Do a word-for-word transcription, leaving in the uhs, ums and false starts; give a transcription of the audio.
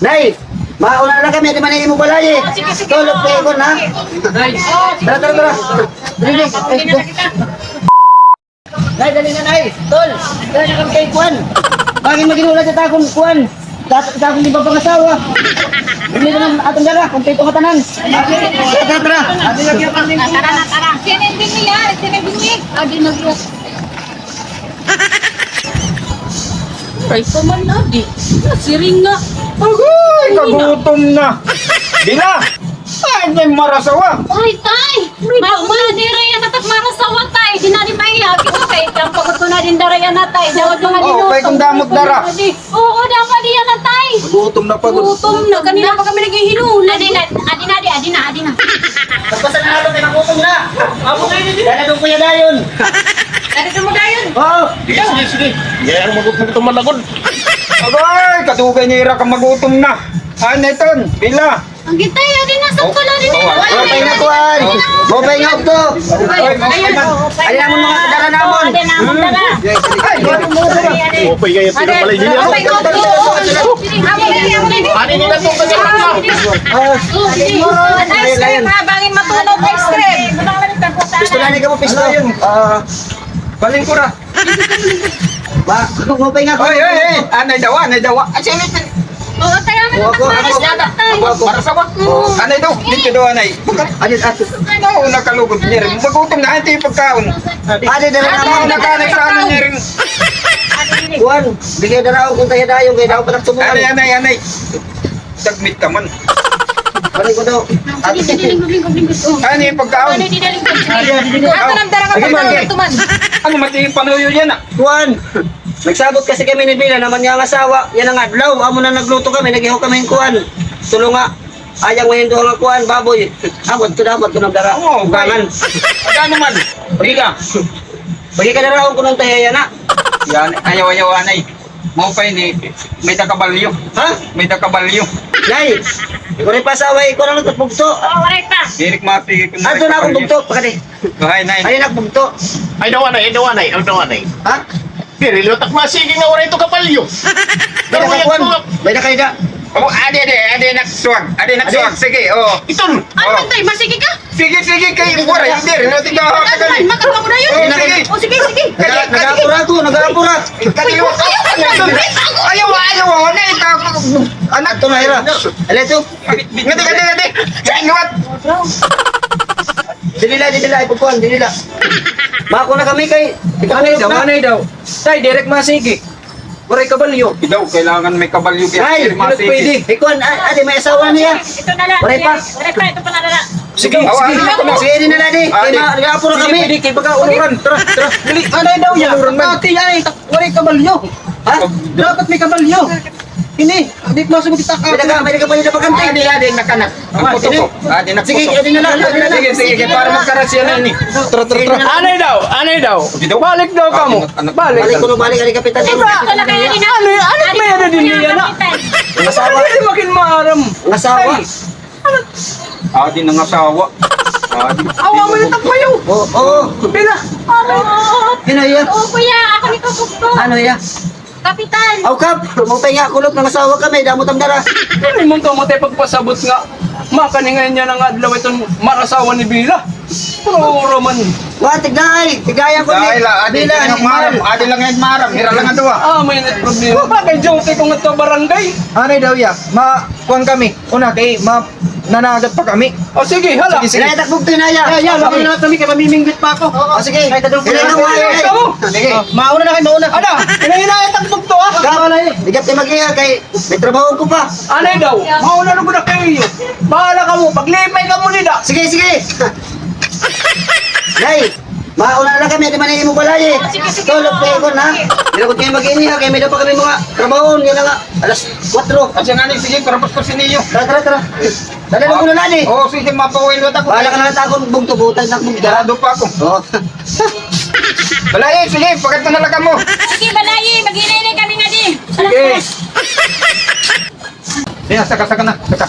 Nay, mauna na la kami, adi man an imo balay, eh. Tol, okay ko na. Tara, tara, tara. Dali, dali. Ay, dali. Nay, dali na, Nay. Tol, dali na kami kay kuan. Bangin maghinulat it akon kuan. It akon di ba pangasawa? Dili na man aton dara, kompleto nga tanan. Tara, tara, tara. Tara na, tara. Sininding niya, sininding niya. Adi na, bro. Aray pa man, adi. Nasiring nga. Agoy, kagutom na. Bila. Ay, may marasawa. Ay, tay. Ma-, ma-, diri yana, tay, marasawa, tay. Di na di maiha. Kita kay, ang pagod ko na din dara yana, tay. Dapat mga Oh, kay kung damot dara. Oo, dapat di yana, tay. Gutom na pa, gutom. Gutom na. Kanina pa kami naghihinulat. Adi na, adi na, adi na, adi na. Pagpasa na nato, kay nagutom na. Amo kayo, di. Dala doon, kuya, dayon. Dala doon mo dayon. Oo. Sige, sige, sige. Yan, magutom ito, malagod. Agay, kadugay nira ka magutom na. Ano iton? Bila? Ang gitay, adi na, sakto na, adi na. Maupay nga kuan. Maupay nga ugto. Ay, ay, ay. Adi namon mga kadara namon. Adi namon dara. Ay, maupay nga yung pinapalay din yan. Maupay nga ugto. Adi na, ito, ito, ito. Ah, ice cream, ha, bangin matunog, ice cream. Pisto na ni kamo, pisto. Ah, balingkura. Ba, maupay nga. Oy, oy, oy. Anay daw, anay daw. Ah, sige. Oo, kaya mo Ako, ako, ako, ako, ako. Para sa wak. Oh, anay daw, dito daw, anay. Adi, adi. Oo, nakalugod niya rin. Magutom na, ito yung pagkaon. Adi, dali na. Ano, nakanay sa ano niya rin. Kuan, bigay na raw kung tayo dayon, kaya daw pa nagtumuan. Anay, anay, anay. Dagmit ka man. Balik ko daw. Sige, sige, lingkod, lingkod, lingkod. Oh. Ano yung pagkaon? Ano, di na lingkod. Ano, nagdara ka pa man, tuman. Ano, mati yung panuyo yan, ah? Kuan. Nagsabot kasi kami ni Bila naman nga ang asawa. Yan ang adlaw. Amo na nagluto kami, nag-ihaw kami ng kuan. Tulo nga. Ayang may hinduha nga kuan, baboy. Amo, ito dapat ko nagdara. Oo, okay. Ugangan. Agano man? Bila. Pagi ka na raon ko ng tahiyana. Yan, ayaw, ayaw, anay. Maupay ni, may da kabalyo. Ha? May da kabalyo. Nay, ikaw rin pa sa away, ikaw na lang tapugto. Oo, waray pa. Dirik mapigil ko na. Ato na akong bugto, pakadi. Ay, nay. Ay, nakbugto. Ay, daw anay, ay, daw anay, ay, daw anay. Ha? Diri, lutak masigi nga waray ito kabalyo. May nakakuan. May nakaida. Oh, adi, adi, adi, nagswag. Adi, nagswag. Sige, oh. Iton. Ano man, tay? Masigi ka? Sige, sige, kay waray, diri na tika. Ano man, makakaw na yun. Oh, sige. Oh, sige, sige. Kadi, kadi. Nag-aapura ako, nag-aapura. Kadi, ayaw, ayaw, ayaw, ayaw, ayaw, ayaw, anak. Ito na, ira. Ala, ito. Ngati, ngati, ngati. Sige, liwat. Dili la, dili la, ipagkuhan, dili la. Mako na kami kay, anay daw, anay daw. Tay, direk masigi. Waray kabalyo. Idaw, kailangan may kabalyo kaya. Ay, diri masigi. Pwede. Ikuan, a-, adi, may asawa niya. Ito na la. Waray pa. Waray pa, ito pa na la. Sige, sige. Sige, di na la, di. Kay ma-, nag-aapura kami. Pwede, kay baga uluran. Tara, tara. Dali. Anay daw ya. Uluran man. Ate, ay, waray kabalyo. Ha? Dapat may kabalyo. Ini, di ko masagot kita ka. May naka-, may nakabalyo na bakante. Adi, adi, nakanak. Ang puto ko. Adi, nakaputo. Sige, adi na la, adi na la. Sige, sige, para magkarasya na ini. Tara, tara, tara. Anay daw, anay daw. Balik daw kamo. Balik. Balik ko, balik, adi, kapitan. Ano, ano may ada din niya na? Asawa. Hindi makin maaram. Asawa. Ay. Adi na nga asawa. Adi. Awa mo yung tagpayo. Oo, oo. Pila? Hinaya. Oo, kuya, ako nito gusto. Ano ya? Kapitan. Aw, Kap, maupay nga kulop nga asawa kami, damo tam dara. Ano man ka matay pagpasabot nga makaningayan niya nga adlaw iton marasawa ni Bila? Puro man. Wa, tignaay, tignaay ako ni Bila, ni Mal. Adi lang nga maaram, adi lang nga maaram, hira lang nga duha. Ah, may net problema. Wa, kay duty ko nga to barangay. Ano daw ya? Ma-, kuwan kami. Una, kay ma-, nanagat pa kami. O, sige, hala. Sige, sige. Hinaya, takbog to, hinaya. Hinaya, hinaya. Kami, kay mamimingwit pa ako. O, sige. Hinaya, takbog to. Hinaya, hinaya. Sige. Mauna na kayo, mauna. Ada, hinaya, hinaya, takbog to, ha? Bigat ni mag-iya kay may trabaho ko pa. Anay daw, mauna na ko na kayo. Bahala kamo, paglipay kamo nila. Sige, sige. Nay, mauna na kami, di man imo balay, eh. Sige, sige. Tulog kayo ko na. Di na ko kayo mag-ini, ha, kay may daw pa kami mga trabaho, yan na nga. Alas kwatro. At siya nga ni, sige, para mas ko siniyo. Tara, tara, tara. Dali mo na, Lani. Oo, sige, mapawin mo ako. Bahala ka na lang, takon, bugto, butang, takbog. Sarado pa ako. Oo. Balay, sige, pagkat na lang kamo. Sige, balay, mag-inay-inay kami nga di. Sige. Sige, saka, saka na, saka.